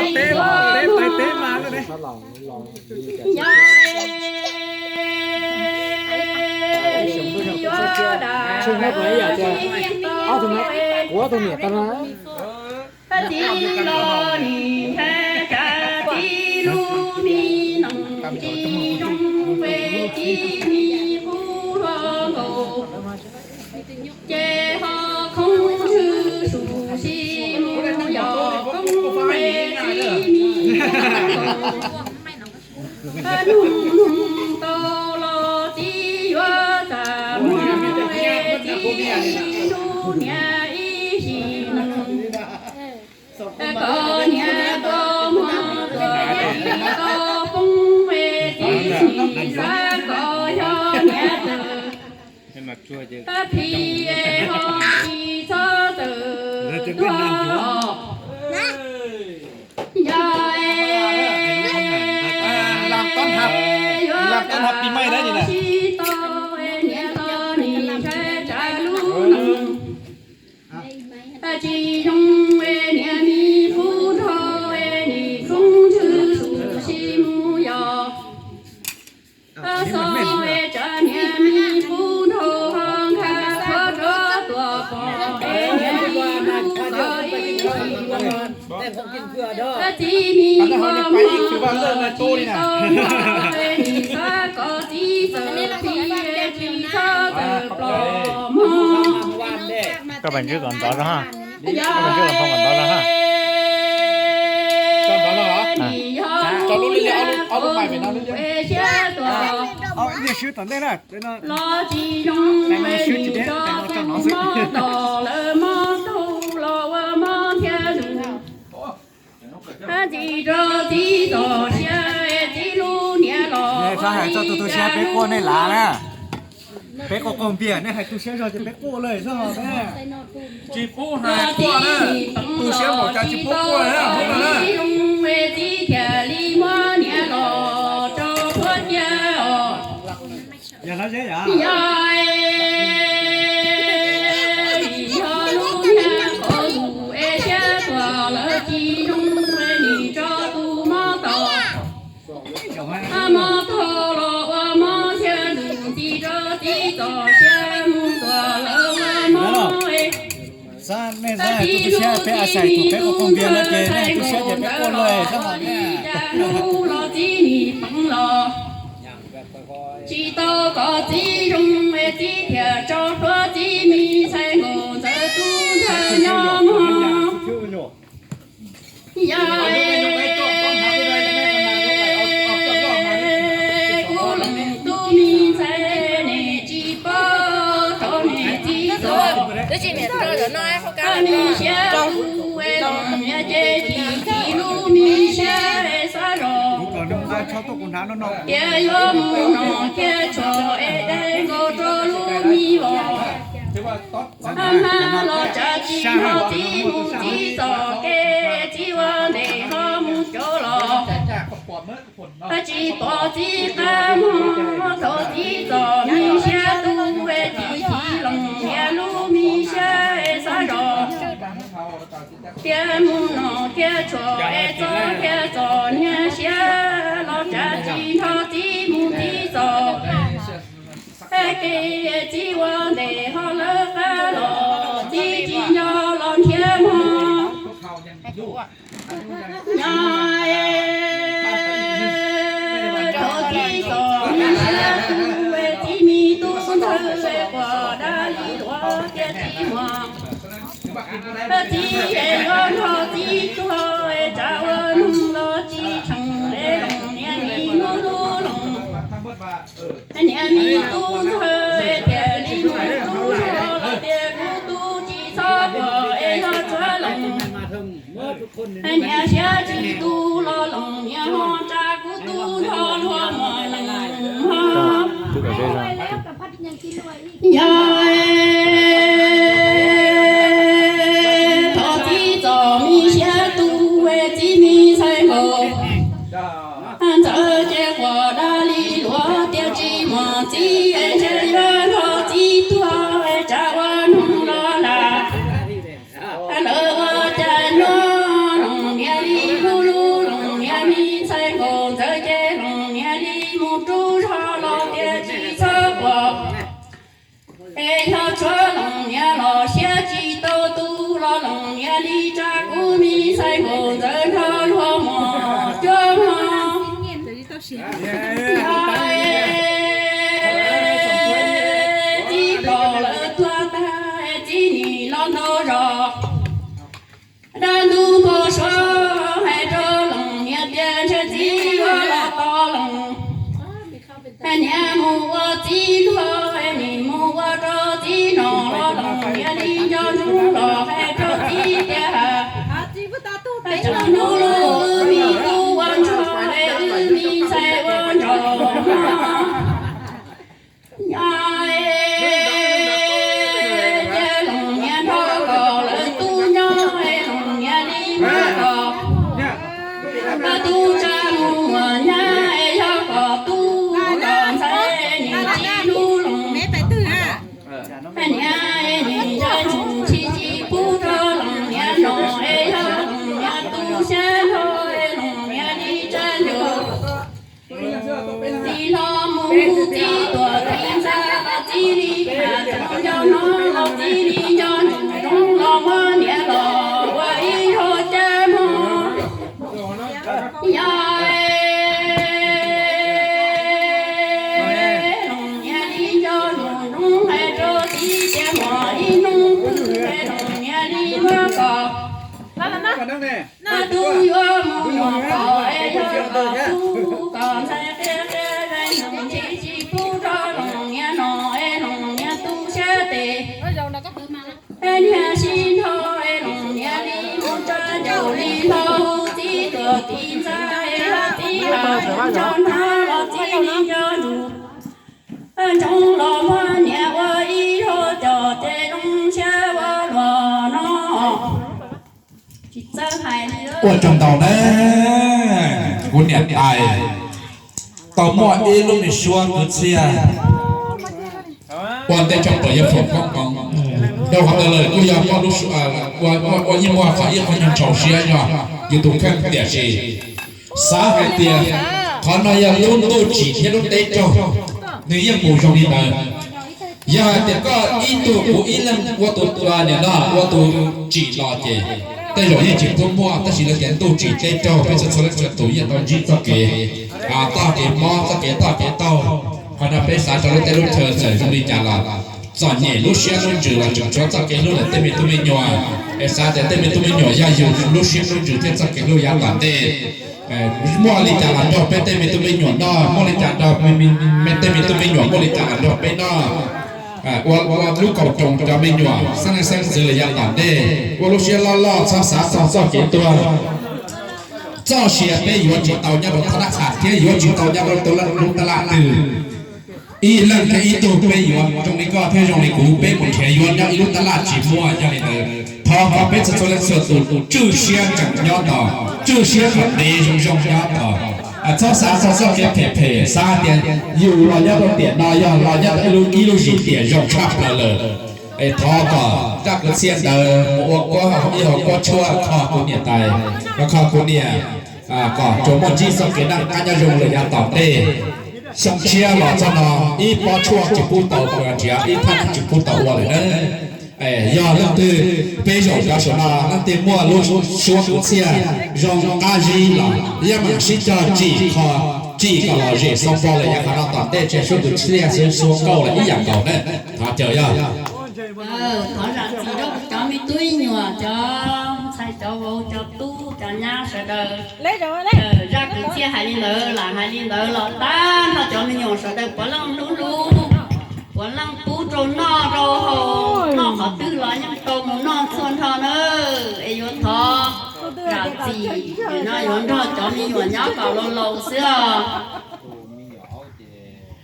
Teb mas, teb mas, teb mas. Tsis muaj ib yam tias ob tug, kuv ob tug niam tau no. Txiv los nim ntshai tsam txiv lub me nees tsis zoo, txiv me qub hluas nkaus, ces ho khoob ntws sus si mus yos koob txiv me qub hluas nkaus. Nug nug tau los txiv yuav txaj muag es txiv lub niag ib sim neej, kom niag tua muag, kom niag tua poob es txiv nim xav kom yog niag twg. Tab phim es ho tsis txhob txawm tuag. Yog es yuav sib tau es niam los nim ntshai tsam lub neej. Tsis zoo es niag me qub nrog es nim khoob ntws sus si mus yos. Xav es tsam niag me qub nrog ho nkag qhov rob tuam pom es niag me qub txawm ib sim neej. Txiv me ho muag tsis tau noj es nim xav kom txiv txawm plhis es tsis txhob txawm plom mog. Koj pab ntswb kom ntov zog ha. Koj pab ntswb kom ntov zog ha. Nim yog lub niag qhov kuv es siab tuam los tsis zoo es nim tso tus mob tom lawv mob taug los ua mob thiab lus. Hab ntxiv rau txiv txoj sia es txiv lub niag los hais txog tus tu siab peb quaj nej lav na. Peb quaj qaug npias, nej hais tu siab zog ces peb quaj lawm xwb os. Tsis pub hais quaj na, tu siab npaum cas tsis pub quaj na. Txiv thiaj li muab niag los rau puab cia os. Yog lub niag qhov kuv es siab tuam lawv tsis zoo es nim tso tus mob tom. Mob taug los ua mob thiab lus ntxiv rau txiv txoj sia mus tuam lawv ua mob. Xav nej xav hais tu siab peb a xais tus peb quaj qaug npias no ces nej hais tu siab ces peb quaj lawm xwb os. Cas hnub los txiv nim peev los tsis tau kom txiv zoo es txiv thiaj tso plhuav txiv me ntxhais nkaus ntxawm tub ntxawg nyob mog. Yog es kuv leej tub me ntxhais nej tsis paub rau nej txiv txoj me siab tu es los niam ces tsis txiv lub me siab es xav zog tias yuav mus nom thiab tshuaj es dai nkaus rau lub me vos. Hab hab los tsav tsis hnov txiv mus txiv txoj kev, txiv ua ntej ho mus cov los. Tsis pom txiv qab muag thaum txiv txoj me siab tu es tsis txiv leej niam lub me siab es xav zog tias mus nom thiab tshuaj es txog thiab txom nyem siab los tsav tsis hnov txiv mus txiv txoj kev, txiv ua ntej ho lawv qab los txiv tsis nco los nrhiav mog. Nyob es thaum txiv txoj me siab tu es txiv me tub ntxawg es quaj dab li luag tias txiv muaj. Txiv es yuav nrog txiv tuag es tsam ua neeg los tsis tseem es loos niam mi hnub lub loos. Niam mi tub ntxawg es thiaj li mus tub zog los tias kuv tub tsis txhob quaj es yog tsuav loos. Niam siab tsis tu los loos niam ho tsa kuv tub nrog luag muaj neeg ho. Yog es thaum txiv txoj me siab tu es txiv me ntxhais nkaus. Ces quas dab li luag tias tsis muaj txiv es ntshe yuav nrog txiv tuag es tsam ua hnub los lam. Lawv ua cas nyob loos niam li hlub hlub loos niam li ntxhais nkaus ntxawm ces loos niam li mus rub zog los tias tsis txhob pom. Es yog tshuav loos niam los siab tsis tau tu los loos niam li tsa kuv me ntxhais nkaus ntxawm nrog luag mus cuab mog. Txiv pom lawv tuag tag txiv nim los ntau zog. Dab ntub npau suav hais rau loos niam tias ntshe txiv yuav los tos loos. Niam mus ua txiv luag, nim mus ua rau txiv nom los loos niam li nco ntsoov los hais rau txiv tias, txiv hnub lub wb me tub ua nrog es wb me ntxhais ua nraug mog. Nyob es cia loos niam nrog kom lawv tub nyob es loos niam li nrog kom tub tsa mus nyab es yog kom tub kom ntxhais nim tsis hlub loos. Niam es nim tsa mus tsis tsis pub rau loos niam nom es yog loos niam tu siab nrho es loos niam li tsa ncaws. Txiv hlob mus txiv tuam txiv ntxa los txiv li tham txog nco no los txiv li nco ntsoov los muab niam los ua ib zaug caj mog. Yog es loos niam li nco ntsoov hais rau txiv tias muaj ib hnub twg es loos niam li muab kom tub yuav mus nyuam qhuav es yog kom tub kom ntxhais qia qia es nws tsis tsis pub rau loos niam nom es loos niam tu siab tes. Es niam sib nrho es loos niam li mus tsa ncaws li hlau txiv tuam txiv ntxa es yog txiv hais nco hnab los txiv li nco ntsoov. Ntsoov los muab niam ua ib zaug coj ces zoo siab ua luaj no. Ua tsaug ntau na, kuv niam tais tau muaj ib lub me suab kwv txhiaj ua ntej tso pom yog foom koob hmoov. Dhau qhov ntawd lawm kuj yog muaj lub, ua yeej muaj qhov ib qho nyuag ntxhov siab nyob yus tus kheej, tiam sis xav hais tias qhov no yog lub ntuj tsim thiab lub teb raug, nws yeej mus zoo li ntawd. Yog hais tias koj ib tug kuv ib leeg ua tus, niam no ua tus tsim los ces tej zaum yeej tsis pub muaj, tab sis lawv tias ntuj tsim teb raug, peb txhua txhua leej txhua tus yeej tau ntsib txoj kev, txoj kev mob, txoj kev toj kev taug. Qhov no peb xav rau lub teb lub chaw txawm zoo li cas los txom nyem lub siab lub ntsws los tseem tshuav txoj kev hlub ntawm tej me tub me nyuam. Es xav tias tej me tub me nyuam yog yus lub siab lub ntsws thiab txoj kev hlub yav tom ntej. Muaj li cas los nrog peb tej me tub me nyuam noj, muaj li cas nrog tej me tub me nyuam, muaj li cas los nrog peb noj. Ua lub koom tsoom cov me nyuam xeeb leej xeeb ntxwv lawm yav tom ntej, ua lub siab loj loj txhob xav txog txoj kev tuag. Txoj sia peb yuav tsis tau nyob rau thaj dab qham thiab yuav tsis tau nyob rau lub tab laj twg. Ib leeg thiab ib tug peb yuav zoo li koj thiab zoo li kuv, peb mus nrhiav yuav nyob ib lub tab laj tsis muaj. Yog li ntawd thov kom peb txhua txhua leej txhua tus tswj siab ntseeg nyob tos, tswj siab kom ntev zoo zoo nyob tos. Txhob xav txog txoj kev phem phem, xav hais tias yus los nyob rau tiam no yog los nyob rau ib lub, ib lub zim tiam zoo tshaj plaws lawm. Es thov kom zaj kwv txhiaj ntawd mus ua kuab, ib hauv kuab tshuaj kho kuv niam tais, kho kuv niam, kom tsuas muaj ntsib txoj kev noj qab nyob zoo lawm yav tom ntej. Xyoo tshiab los txog no ib pob tshuaj tsis pub tau nrhiav, ib thaj neeb tsis pub tau ua lawm na. Yog leej twg, peb zaum cov saum no leej twg muaj lub suab kwv txhiaj zoo qab zib los yeej meem sib cog tsim kho, tsim kom lom zem xoo npo lawm yav qhov no tom ntej, tseg suab kwv txhiaj xwb, suab nkauj los ib yam nkaus na. Thov caw yog. Thov zam txim rau cov me tub me nyuam, cov ntxhais cov vauv cov tub cov nyab sawv daws. Zaj kwv txhiaj hais li ntawd lam hais li ntawd los tag nrho cov me nyuam sawv daws puav leej hlub hlub, puav leej pub rau noj rau haus, noj qhov twg los yeej tau mus noj txhua nrho na. Es yuav thov zam txim, no yuav nrog cov me nyuam nyob kom laus laus xwb os.